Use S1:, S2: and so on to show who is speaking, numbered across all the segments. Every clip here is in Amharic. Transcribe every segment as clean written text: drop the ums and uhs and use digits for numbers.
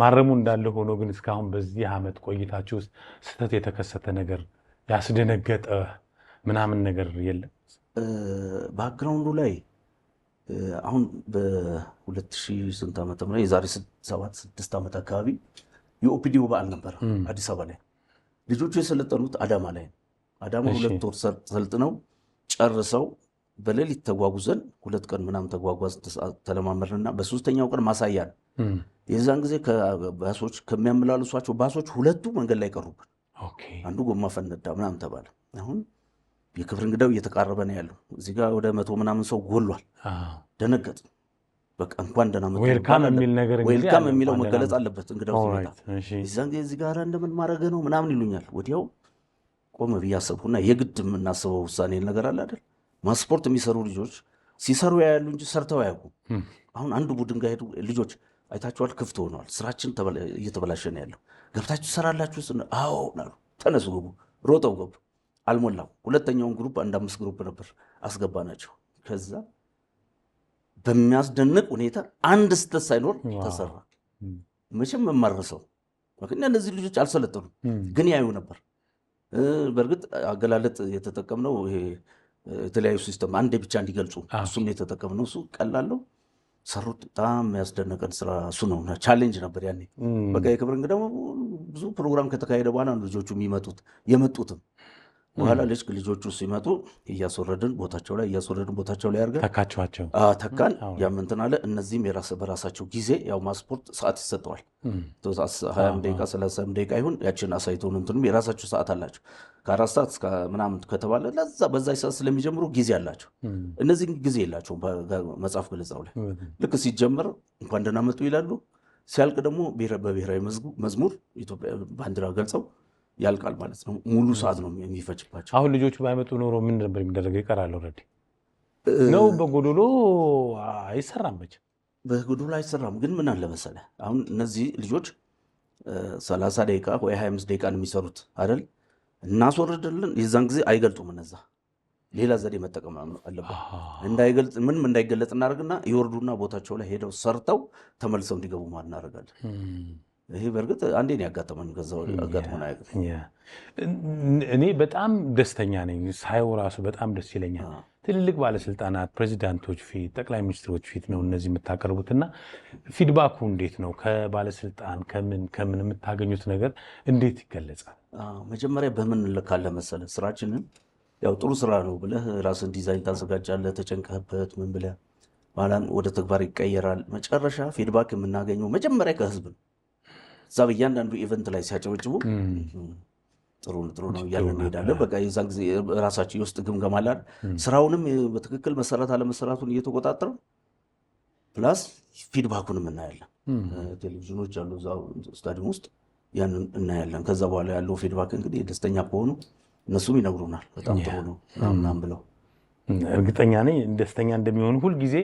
S1: ማረሙ እንዳለ ሆኖ ግን እስካሁን በዚህ ዓመት ቆይታችሁ ውስጥ ስህተት የተከሰተ ነገር፣ ያስደነገጠ ምናምን ነገር የለም?
S2: Background ኡ ላይ አሁን በሁለት ሺህ ስንት ዓመተ ምህረት፣ የዛሬ 7 6 ዓመት አካባቢ የኦፒዲኦ በዓል ነበረ አዲስ አበባ ላይ። ልጆቹ የሰለጠኑት አዳማ ላይ ነው። አዳማ 2 ወር ሰልጥነው ጨርሰው በሌሊት ተጓጉዘን 2 ቀን ምናምን ተጓጓዝ ተለማመድንና በሶስተኛው ቀን ማሳያ ነው። የዛን ጊዜ ባሶች ከሚያመላልሷቸው ባሶች ሁለቱ መንገድ ላይ ቀሩብን። አንዱ ጎማ ፈነዳ ምናምን ተባለ። አሁን የክብር እንግዳው እየተቃረበ ነው ያለው። እዚህ ጋር ወደ 100 ምናምን ሰው ጎሏል። ደነገጥ። በቃ እንኳን ደህና መጡ
S1: welcome የሚል ነገር
S2: welcome የሚለው መገለጽ አለበት እንግዳው ሲመጣ። የዛን ጊዜ እዚህ ጋር እንደምን ማድረግ ነው ምናምን ይሉኛል። ወዲያው ቆመ ብዬ አሰብኩና የግድ የምናስበው ውሳኔ ነገር አለ አይደል? Mass sport የሚሰሩ ልጆች ሲሰሩ ያያሉ እንጂ ሰርተው አያውቁም። አሁን አንዱ ቡድን ጋር ሄዱ፣ ልጆች አይታችኋል፣ ክፍት ሆነዋል። ስራችን እየተበላሸ ነው ያለው። ገብታችሁ ትሰራላችሁ? አዎ አሉ። ተነሱ ግቡ። ሮጠው ገቡ። አልሞላም። ሁለተኛውን group አንድ አምስት group ነበር አስገባናቸው። ከዛ በሚያስደንቅ ሁኔታ አንድ ስህተት ሳይኖር ተሰራ። መቼም የማልረሳው፣ ምክንያት እነዚህ ልጆች አልሰለጠኑም፣ ግን ያዩ ነበር። በእርግጥ አገላለጥ የተጠቀምነው ይሄ የተለያዩ system አንዴ ብቻ እንዲገልጹ እሱም የተጠቀምነው፣ እሱ ቀላለው ሰሩት። በጣም ያስደነቀን ስራ እሱ ነው። Challenge ነበር ያኔ። በቃ የክብር እንግዳ ብዙ ፕሮግራም ከተካሄደ በኋላ ነው ልጆቹ የሚመጡት። የመጡትም በኋላ ልጅ ልጆቹ ሲመጡ እያስወረድን ቦታቸው ላይ፣ እያስወረድን ቦታቸው ላይ አድርገን
S1: ተካችኋቸው።
S2: ተካን። ያም እንትን አለ። እነዚህም በራሳቸው ጊዜ ያው mass sport ሰዓት ይሰጠዋል። 20ም ደቂቃ 30ም ደቂቃ ይሁን ያችን አሳይተውን እንትንም የራሳቸው ሰዓት አላቸው። ከ4 ሰዓት እስከ ምናምን ከተባለ ለዛ በዛ ሰዓት ስለሚጀምሩ ጊዜ አላቸው። እነዚህ ጊዜ የላቸውም። መጽሐፍ ገለጻው ላይ ልክ ሲጀመር እንኳን ደህና መጡ ይላሉ። ሲያልቅ ደግሞ በብሔራዊ መዝሙር ኢትዮጵያ ባንዲራ ገልጸው ያልቃል ማለት ነው። ሙሉ ሰዓት ነው የሚፈጅባቸው።
S1: አሁን ልጆቹ ባይመጡ ኖሮ ምን ነበር የሚደረገው? ይቀራል already ነው፣ በጎዶሎ አይሰራም መቼም።
S2: በጎዶሎ አይሰራም። ግን ምን አለ መሰለህ፣ አሁን እነዚህ ልጆች 30 ደቂቃ ወይ 25 ደቂቃ ነው የሚሰሩት አይደል? እናስወርድልን የዛን ጊዜ አይገልጡም። እነዛ ሌላ ዘዴ መጠቀም አለብን። እንዳይገልጽ ምንም እንዳይገለጽ እናደርግና ይወርዱና ቦታቸው ላይ ሄደው ሰርተው ተመልሰው እንዲገቡ እናደርጋለን። ይሄ በእርግጥ አንዴ ነው ያጋጠመኝ፣ ከዛ ወዲህ አጋጥሞን አያውቅም።
S1: እኔ በጣም ደስተኛ ነኝ። ሳየው ራሱ በጣም ደስ ይለኛል። ትልልቅ ባለስልጣናት፣ ፕሬዚዳንቶች ፊት፣ ጠቅላይ ሚኒስትሮች ፊት ነው እነዚህ የምታቀርቡት እና feedback ኡ እንዴት ነው? ከባለስልጣን ከምን ከምን የምታገኙት ነገር እንዴት ይገለጻል?
S2: መጀመሪያ በምን እንለካለን መሰለህ ስራችንን? ያው ጥሩ ስራ ነው ብለህ ራስን ዲዛይን ታዘጋጃለህ፣ ተጨንቀህበት ምን ብለህ፣ በኋላም ወደ ተግባር ይቀየራል። መጨረሻ feedback የምናገኘው መጀመሪያ ከህዝብ ነው። እዛ በእያንዳንዱ event ላይ ሲያጨበጭቡ ጥሩ ነው ጥሩ ነው እያልን እንሄዳለን። በቃ የዛን ጊዜ ራሳቸው የውስጥ ግምገማ አለ አይደል? ስራውንም በትክክል መሰራት አለመሰራቱን እየተቆጣጠሩ plus feedback ኡንም እናያለን። ቴሌቪዥኖች አሉ እዛው ስታዲየም ውስጥ፣ ያንን እናያለን። ከዛ በኋላ ያለው feedback እንግዲህ ደስተኛ ከሆኑ እነሱም ይነግሩናል፣ በጣም ጥሩ ነው ምናምን ብለው።
S1: እርግጠኛ ነኝ ደስተኛ እንደሚሆኑ። ሁልጊዜ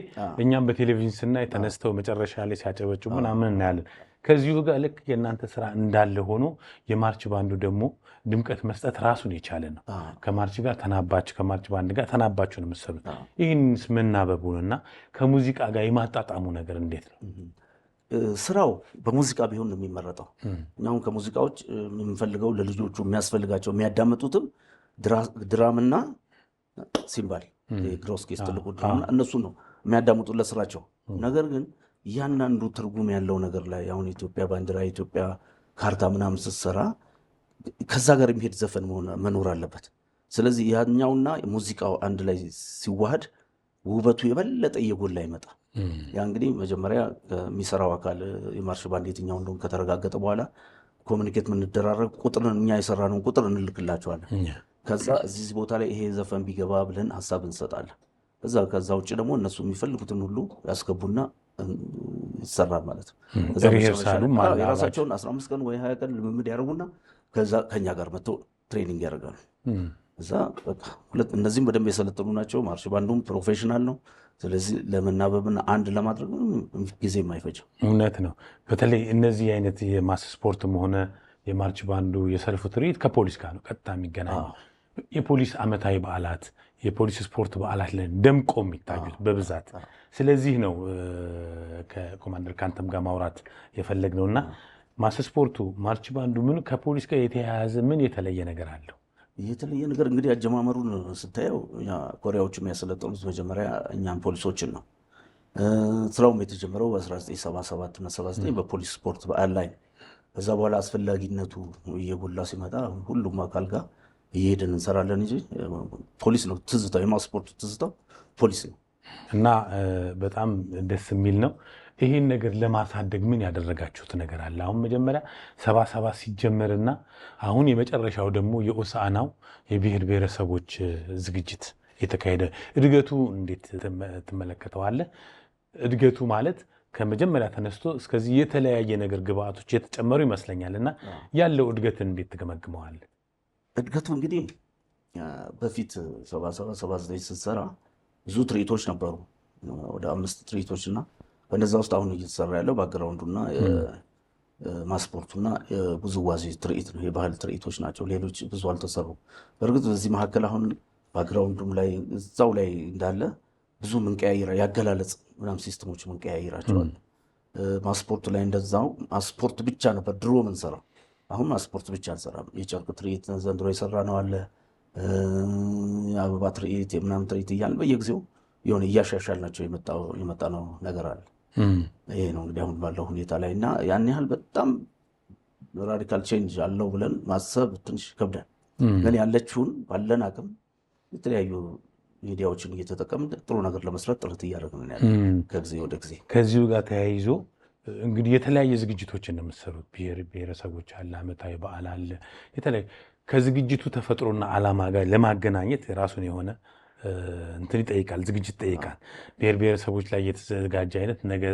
S1: እኛም በቴሌቪዥን ስናይ ተነስተው መጨረሻ ላይ ሲያጨበጭቡ ምናምን እናያለን። ከዚሁ ጋር ልክ የእናንተ ስራ እንዳለ ሆኖ የማርች ባንዱ ደግሞ ድምቀት መስጠት ራሱን የቻለ ነው። ከማርች ጋር ተናባችሁ፣ ከማርች ባንድ ጋር ተናባችሁ ነው የምትሰሩት። ይህንስ መናበቡን እና ከሙዚቃ ጋር የማጣጣሙ ነገር እንዴት ነው?
S2: ስራው በሙዚቃ ቢሆን ነው የሚመረጠው። እኛ አሁን ከሙዚቃዎች የምንፈልገው ለልጆቹ የሚያስፈልጋቸው የሚያዳምጡትም drum ና cymbal፣ gross case ትልቁ drum ና እነሱ ነው የሚያዳምጡት ለስራቸው። ነገር ግን እያንዳንዱ ትርጉም ያለው ነገር ላይ አሁን የኢትዮጵያ ባንዲራ፣ የኢትዮጵያ ካርታ ምናምን ስትሰራ ከዛ ጋር የሚሄድ ዘፈን መኖር አለበት። ስለዚህ ያኛውና ሙዚቃው አንድ ላይ ሲዋሃድ ውበቱ የበለጠ እየጎላ ይመጣል። ያ እንግዲህ መጀመሪያ ከሚሰራው አካል የማርሽ ባንድ የትኛው እንደሆነ ከተረጋገጠ በኋላ communicate የምንደራረግ ቁጥርን እኛ የሰራነውን ቁጥር እንልክላቸዋለን። ከዛ እዚህ ቦታ ላይ ይሄ ዘፈን ቢገባ ብለን ሀሳብ እንሰጣለን። ከዛ ውጭ ደግሞ እነሱ የሚፈልጉትን ሁሉ ያስገቡና ይሰራል ማለት ነው። ከዛ መጨረሻ ላይ
S1: rehearsal ኡም አለ።
S2: የራሳቸውን 15 ቀን ወይ 20 ቀን ልምምድ ያደርጉና ከዛ ከኛ ጋር መጥተው training ያደርጋሉ። እዛ በቃ ሁለት እነዚህም በደንብ የሰለጠኑ ናቸው። ማርሽ ባንዱም professional ነው። ስለዚህ ለመናበብና አንድ ለማድረግ ምንም ጊዜ የማይፈጅም።
S1: እውነት ነው። በተለይ እነዚህ አይነት የ mass sport ም ሆነ የማርች ባንዱ የሰልፉ ትርኢት ከፖሊስ ጋር ነው ቀጥታ የሚገናኘው። የፖሊስ ዓመታዊ በዓላት፣ የፖሊስ ስፖርት በዓላት ላይ ደምቆ የሚታዩት በብዛት። ስለዚህ ነው ከኮማንደር ካንተም ጋር ማውራት የፈለግነውና mass ስፖርቱ፣ ማርች ባንዱ ምን ከፖሊስ ጋር የተያያዘ ምን የተለየ ነገር አለው?
S2: የተለየ ነገር እንግዲህ አጀማመሩን ስታየው ኮሪያዎቹ የሚያሰለጥኑት መጀመሪያ እኛን ፖሊሶችን ነው። ስራውም የተጀመረው በ1977 እና 79 በፖሊስ ስፖርት በዓል ላይ። ከዛ በኋላ አስፈላጊነቱ እየጎላ ሲመጣ ሁሉም አካል ጋር እየሄድን እንሰራለን እንጂ ፖሊስ ነው ትዝታው፣ የ mass ስፖርቱ ትዝታው ፖሊስ ነው።
S1: እና በጣም ደስ የሚል ነው። ይህን ነገር ለማሳደግ ምን ያደረጋችሁት ነገር አለ? አሁን መጀመሪያ 77 ሲጀመርና አሁን የመጨረሻው ደግሞ የኦሳዕናው የብሔር ብሔረሰቦች ዝግጅት የተካሄደ እድገቱ እንዴት ትመለከተዋለህ? እድገቱ ማለት ከመጀመሪያ ተነስቶ እስከዚህ የተለያየ ነገር ግብአቶች የተጨመሩ ይመስለኛል እና ያለው እድገትን እንዴት ትገመግመዋለህ?
S2: እድገቱ እንግዲህ በፊት 77 79 ስትሰራ ብዙ ትርኢቶች ነበሩ፣ ወደ 5 ትርኢቶች እና በነዛ ውስጥ አሁን እየተሰራ ያለው background ኡና mass ስፖርቱና ውዝዋዜ ትርኢት ነው፣ የባህል ትርኢቶች ናቸው። ሌሎች ብዙ አልተሰሩም። በእርግጥ በዚህ መካከል አሁን background ኡም ላይ እዛው ላይ እንዳለ ብዙ ምንቀያይራ ያገላለጽ ምናምን system ኦች ምንቀያይራቸዋል። mass ስፖርቱ ላይ እንደዛው mass ስፖርት ብቻ ነበር ድሮ ምንሰራው። አሁን mass ስፖርት ብቻ አንሰራም። የጨርቅ ትርኢት ዘንድሮ የሰራ ነው አለ፣ የአበባ ትርኢት፣ የምናምን ትርኢት እያልን በየጊዜው የሆነ እያሻሻልናቸው የመጣ ነው ነገር አለ። ይሄ ነው እንግዲህ አሁን ባለው ሁኔታ ላይ እና ያን ያህል በጣም radical change አለው ብለን ማሰብ ትንሽ ይከብዳል። ግን ያለችውን ባለን አቅም የተለያዩ ሚዲያዎችን እየተጠቀምን ጥሩ ነገር ለመስራት ጥረት እያደረግን ያለ ከጊዜ ወደ ጊዜ።
S1: ከዚሁ ጋር ተያይዞ እንግዲህ የተለያየ ዝግጅቶችን ነው የምትሰሩት። ብሔር ብሔረሰቦች አለ፣ ዓመታዊ በዓል አለ። የተለያየ ከዝግጅቱ ተፈጥሮና ዓላማ ጋር ለማገናኘት የራሱን የሆነ እንትን ይጠይቃል፣ ዝግጅት ይጠይቃል። ብሔር ብሔረሰቦች ላይ የተዘጋጀ አይነት ነገ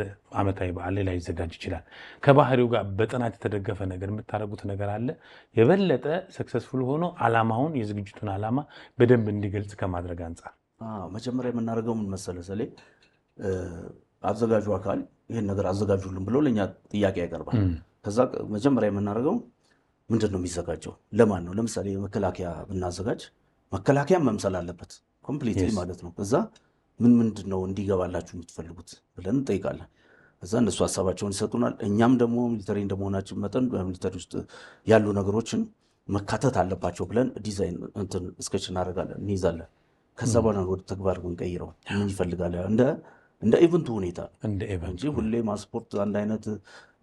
S1: ዓመታዊ በዓል ላይ ላይዘጋጅ ይችላል። ከባህሪው ጋር በጥናት የተደገፈ ነገር የምታደርጉት ነገር አለ። የበለጠ successful ሆኖ ዓላማውን የዝግጅቱን ዓላማ በደንብ እንዲገልጽ ከማድረግ አንጻር።
S2: መጀመሪያ የምናደርገው ምን መሰለህ ሰሌ፣ አዘጋጁ አካል ይህን ነገር አዘጋጁልን ብሎ ለእኛ ጥያቄ ያቀርባል። ከዛ መጀመሪያ የምናደርገው ምንድን ነው የሚዘጋጀው፣ ለማን ነው? ለምሳሌ መከላከያ ብናዘጋጅ መከላከያ መምሰል አለበት completely ማለት ነው። ከዛ ምን ምንድን ነው እንዲገባላችሁ የምትፈልጉት ብለን እንጠይቃለን። ከዛ እነሱ ሀሳባቸውን ይሰጡናል። እኛም ደግሞ military እንደመሆናችን መጠን በ military ውስጥ ያሉ ነገሮችን መካተት አለባቸው ብለን ዲዛይን እንትን sketch እናደርጋለን፣ እንይዛለን። ከዛ በኋላ ወደ ተግባር ምንቀይረው ምን ይፈልጋል እንደ event ኡ ሁኔታ እንጂ ሁሌ mass ስፖርት አንድ አይነት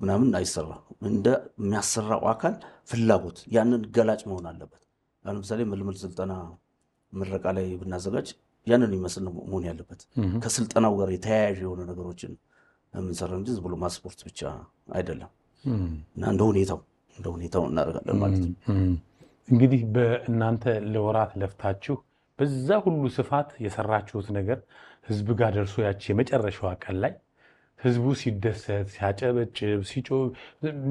S2: ምናምን አይሰራም። እንደ የሚያሰራው አካል ፍላጎት ያንን ገላጭ መሆን አለበት። ለምሳሌ ምልምል ስልጠና ምረቃ ላይ ብናዘጋጅ ያንን ይመስል ነው መሆን ያለበት። ከስልጠናው ጋር የተያያዥ የሆነ ነገሮችን የምንሰራው እንጂ ዝም ብሎ mass ስፖርት ብቻ አይደለም። እና እንደ ሁኔታው እናደርጋለን ማለት ነው።
S1: እንግዲህ በእናንተ ለወራት ለፍታችሁ በዛ ሁሉ ስፋት የሰራችሁት ነገር ህዝብ ጋር ደርሶ ያቺ የመጨረሻዋ ቀን ላይ ህዝቡ ሲደሰት፣ ሲያጨበጭብ፣ ሲጮህ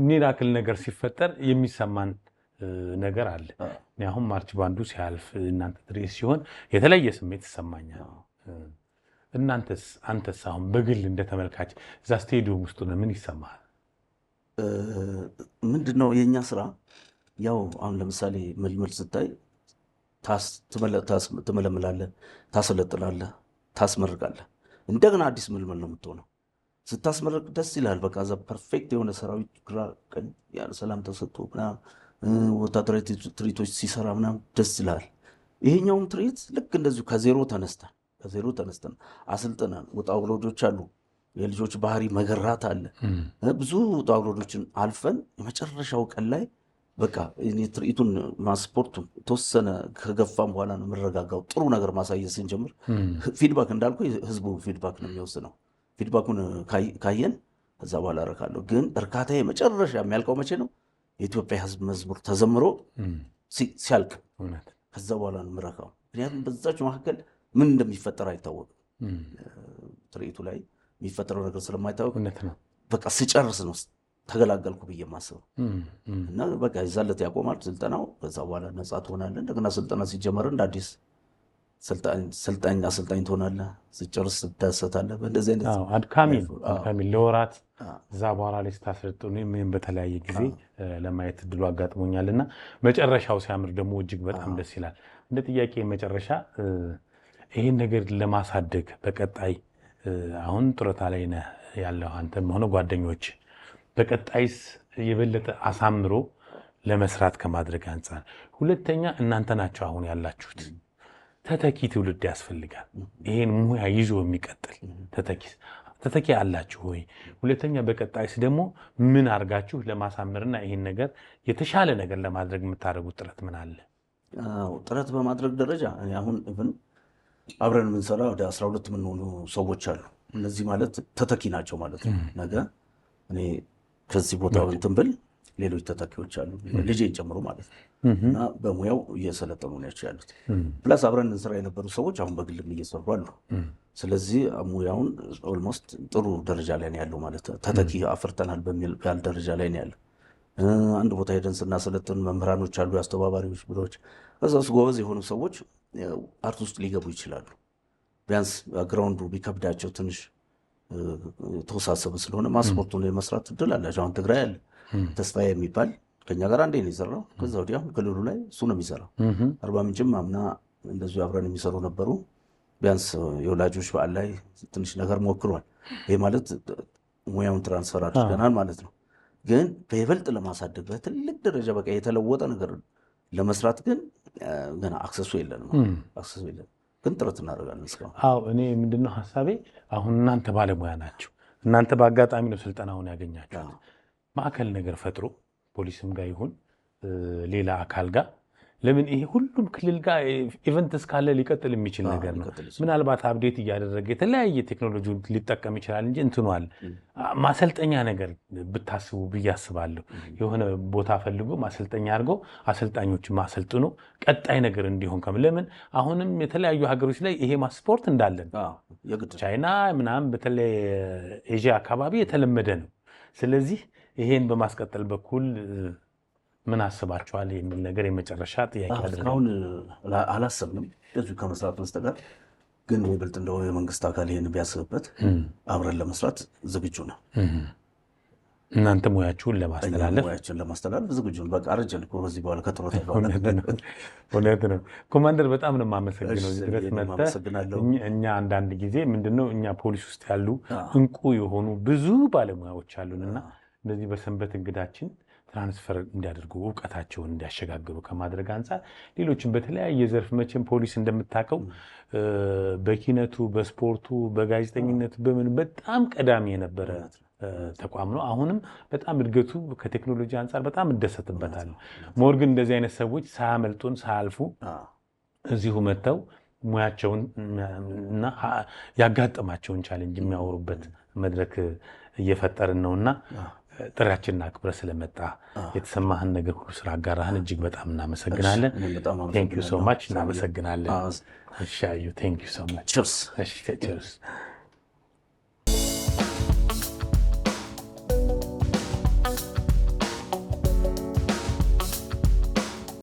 S1: miracle ነገር ሲፈጠር የሚሰማን ነገር አለ። እኔ አሁን ማርች ባንዱ ሲያልፍ እናንተ ትርኢት ሲሆን የተለየ ስሜት ይሰማኛል። እናንተስ አንተስ አሁን በግል እንደ ተመልካች እዛ ስቴዲየም ውስጥ ሆነህ ምን ይሰማሃል?
S2: ምንድነው የኛ ስራ? ያው አሁን ለምሳሌ ምልምል ስታይ ትመለምላለህ፣ ታሰለጥናለህ፣ ታስመርቃለህ። እንደገና አዲስ ምልምል ነው የምትሆነው። ስታስመርቅ ደስ ይልሃል። በቃ እዛ perfect የሆነ ሰራዊት ግራ ቀኝ ያለ ሰላም ተሰጥቶ ምናምን ወታደራዊ ትርኢቶች ሲሰራ ምናምን ደስ ይልሃል። ይሄኛውም ትርኢት ልክ እንደዚሁ ከዜሮ ተነስተን አሰልጥነን ውጣ ውረዶች አሉ። የልጆች ባህሪ መገራት አለ። ብዙ ውጣ ውረዶችን አልፈን የመጨረሻው ቀን ላይ በቃ ትርኢቱን mass ስፖርቱን የተወሰነ ከገፋም በኋላ ነው የምንረጋጋው። ጥሩ ነገር ማሳየት ስንጀምር feedback እንዳልኩ ህዝቡ feedback ነው የሚወስነው። feedback ኡን ካየን ከዛ በኋላ እረካለሁ። ግን እርካታ የመጨረሻ የሚያልቀው መቼ ነው? የኢትዮጵያ ህዝብ መዝሙር ተዘምሮ ሲያልቅ ከዛ በኋላ ነው የምረካው። ምክንያቱም በዛች መካከል ምን እንደሚፈጠር አይታወቅም። ትርኢቱ ላይ የሚፈጠረው ነገር ስለማይታወቅ በቃ ስጨርስ ነው ተገላገልኩ ብዬ የማስበው። እና በቃ የዛለት ያቆማል ስልጠናው። ከዛ በኋላ ነፃ ትሆናለህ። እንደገና ስልጠና ሲጀመር እንደ አዲስ ሰልጣኝ አሰልጣኝ ትሆናለህ። ስጨርስ ትደሰታለህ። በእንደዚህ አይነት
S1: አድካሚ አድካሚ ለወራት እዛ በኋላ ላይ ስታሰለጥኑ እኔም በተለያየ ጊዜ ለማየት እድሉ አጋጥሞኛል እና መጨረሻው ሲያምር ደግሞ እጅግ በጣም ደስ ይላል። እንደ ጥያቄ መጨረሻ ይሄን ነገር ለማሳደግ በቀጣይ አሁን ጡረታ ላይ ነህ ያለው አንተም ሆነ ጓደኞች፣ በቀጣይስ የበለጠ አሳምሮ ለመስራት ከማድረግ አንጻር፣ ሁለተኛ እናንተ ናቸው አሁን ያላችሁት፣ ተተኪ ትውልድ ያስፈልጋል። ይሄን ሙያ ይዞ የሚቀጥል ተተኪ አላችሁ ወይ? ሁለተኛ በቀጣይስ ደግሞ ምን አድርጋችሁ ለማሳመርና ይሄን ነገር የተሻለ ነገር ለማድረግ የምታደርጉት ጥረት ምን አለ?
S2: አዎ፣ ጥረት በማድረግ ደረጃ እኔ አሁን even አብረን የምንሰራ ወደ 12 የምንሆኑ ሰዎች አሉ። እነዚህ ማለት ተተኪ ናቸው ማለት ነው። ነገ እኔ ከዚህ ቦታ እንትን ብል ሌሎች ተተኪዎች አሉ፣ ልጄን ጨምሮ ማለት ነው። እና በሙያው እየሰለጠኑ ናቸው ያሉት። Plus አብረን እንስራ የነበሩ ሰዎች አሁን በግልም እየሰሩ አሉ። ስለዚህ ሙያውን almost ጥሩ ደረጃ ላይ ነው ያለው ማለት ተተኪ አፍርተናል በሚል ደረጃ ላይ ነው ያለው። አንድ ቦታ ሄደን ስናሰለጥን መምህራኖች አሉ፣ የአስተባባሪዎች ብሎች፣ ከዛ ውስጥ ጎበዝ የሆኑ ሰዎች art ውስጥ ሊገቡ ይችላሉ። ቢያንስ background ኡ ቢከብዳቸው፣ ትንሽ የተወሳሰበ ስለሆነ mass ስፖርቱን የመስራት እድል አላቸው። አሁን ትግራይ አለ ተስፋዬ የሚባል፣ ከኛ ጋር አንዴ ነው የሰራው። ከዛ ወዲያ አሁን ክልሉ ላይ እሱ ነው የሚሰራው። አርባ ምንጭም አምና እንደዚሁ አብረን የሚሰሩ ነበሩ። ቢያንስ የወላጆች በዓል ላይ ትንሽ ነገር ሞክሯል። ይህ ማለት ሙያውን transfer አድርገናል ማለት ነው። ግን በይበልጥ ለማሳደግ በትልቅ ደረጃ በቃ የተለወጠ ነገር ለመስራት ግን ገና access ኡ የለንም፣ access ኡ የለንም። ግን ጥረት እናደርጋለን እስካሁን።
S1: አዎ፣ እኔ ምንድነው ሀሳቤ፣ አሁን እናንተ ባለሙያ ናችሁ። እናንተ በአጋጣሚ ነው ስልጠናውን ያገኛችሁት። ማዕከል ነገር ፈጥሮ ፖሊስም ጋር ይሁን ሌላ አካል ጋር፣ ለምን ይሄ ሁሉም ክልል ጋር event እስካለ ሊቀጥል የሚችል ነገር ነው።
S2: ሊቀጥል ይችላል።
S1: ምናልባት update እያደረገ የተለያየ ቴክኖሎጂ ሊጠቀም ይችላል እንጂ እንትኑ አለ። ማሰልጠኛ ነገር ብታስቡ ብዬ አስባለሁ። የሆነ ቦታ ፈልጎ ማሰልጠኛ አድርጎ አሰልጣኞችን ማሰልጥኖ ቀጣይ ነገር እንዲሆን ለምን አሁንም የተለያዩ ሀገሮች ላይ ይሄ mass sport እንዳለ ነው።
S2: አዎ፣ የግድ ነው።
S1: ቻይና ምናምን በተለይ ኤዥያ አካባቢ የተለመደ ነው። ስለዚህ ይሄን በማስቀጠል በኩል ምን አስባችኋል የሚል ነገር የመጨረሻ ጥያቄ አድርገን።
S2: እስካሁን አላሰብንም እንደዚሁ ከመስራት በስተቀር። ግን ይበልጥ እንደው የመንግስት አካል ይሄን ቢያስብበት አብረን ለመስራት ዝግጁ ነው።
S1: እናንተ ሙያችሁን ለማስተላለፍ
S2: ሙያችን ለማስተላለፍ ዝግጁ ነው። በቃ አረጀን እኮ፣ በዚህ በኋላ ከጡረታ በኋላ።
S1: እውነት ነው፣ እውነት ነው። ኮማንደር፣ በጣም ነው የማመሰግነው እዚህ ድረስ
S2: እኔም
S1: መጥተህ።
S2: አመሰግናለሁ።
S1: እኛ አንዳንድ ጊዜ ምንድነው እኛ ፖሊስ ውስጥ ያሉ እንቁ የሆኑ ብዙ ባለሙያዎች አሉን እና እነዚህ በሰንበት እንግዳችን transfer እንዲያደርጉ፣ እውቀታቸውን እንዲያሸጋግሩ ከማድረግ አንጻር፣ ሌሎችም በተለያየ ዘርፍ፣ መቼም ፖሊስ እንደምታውቀው በኪነቱ፣ በስፖርቱ፣ በጋዜጠኝነቱ፣ በምን በጣም ቀዳሚ የነበረ ተቋም ነው። አሁንም በጣም እድገቱ ከቴክኖሎጂ አንጻር በጣም እደሰትበታለሁ። More ግን እንደዚህ አይነት ሰዎች ሳያመልጡን ሳያልፉ እዚሁ መጥተው ሙያቸውን እና ያጋጠማቸውን challenge የሚያወሩበት መድረክ እየፈጠርን ነው እና ጥሪያችንን አክብረህ ስለመጣ፣ የተሰማህን ነገር ሁሉ ስላጋራህን እጅግ በጣም እናመሰግናለን።
S2: እኔም በጣም
S1: Thank you so
S2: አመሰግናለሁ።
S1: much፣ እናመሰግናለን። እሺ አዩ፣ thank you so much።
S2: Cheers።
S1: እሺ፣ cheers።